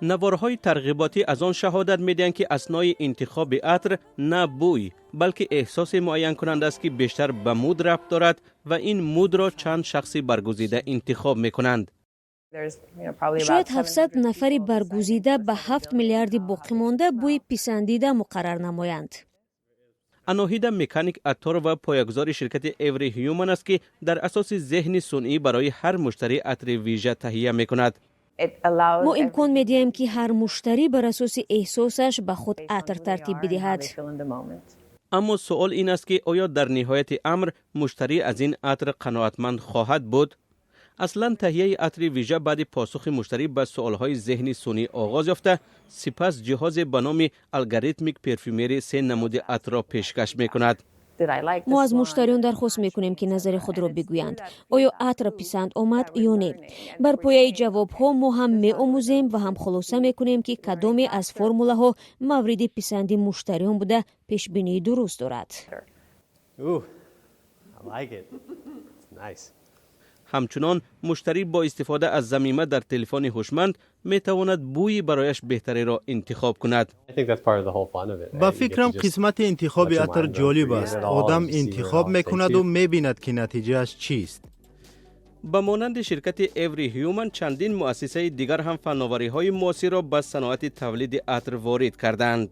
Наворҳои тарғиботӣ аз он шаҳодат медиҳанд, ки аснои интихоби атр на бӯй, балки эҳсосе муайянкунанда аст, ки бештар ба mood рабт дорад ва ин mood ро чанд шахси баргузида интихоб мекунанд. Шояд 700 нафари баргузида ба 7 миллиарди боқимонда бӯи писандида муқаррар намоянд. Аноҳида Меканик Атторова поягузори ширкати Every Human аст, ки дар асоси зеҳни сунъӣ барои ҳар муштарӣ атри вижа таҳия мекунад. Мо имкон медиҳем, ки ҳар муштарӣ бар асоси эҳсосаш ба худ атр тартиб бидиҳад. Аммо суол ин аст, ки оё дар ниҳояти амр муштарӣ аз ин атр қаноатманд хоҳад буд? Аслан таҳияи атри вижа баъди посухи муштарӣ ба суолҳои зеҳни сунъӣ оғоз ёфта, сипас ҷиҳозе ба номи Algorithmic Perfumery се намуди атрро пешкаш мекунад. Мо аз муштариён дархост мекунем, ки назари худро бигӯянд: оё атр писанд омад ё не. Бар пояи ҷавобҳо мо ҳам меомӯзем ва ҳам хулоса мекунем, ки кадоме аз формулаҳо мавриди писанди муштариён буда, пешбинии дуруст дорад. Ooh, I like it. It's nice. Ҳамчунон муштарӣ бо истифода аз замима дар телефони ҳушманд метавонад бӯи барояш беҳтареро интихоб кунад. Ба фикрам, қисмати интихоби атр ҷолиб аст. Одам интихоб мекунаду мебинад, ки натиҷааш чист. Ба монанди ширкати Every Human, чандин муассисаи дигар ҳам фанновариҳои муосирро ба саноати тавлиди атр ворид кардаанд.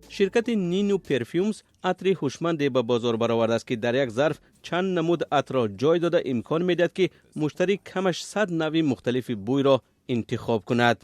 Ширкати Ninu Perfumes атри ҳушманде ба бозор баровардааст, ки дар як зарф чанд намуд атрро ҷой дода, имкон медиҳад, ки муштарӣ камаш 100 навъи мухталифи бӯйро интихоб кунад.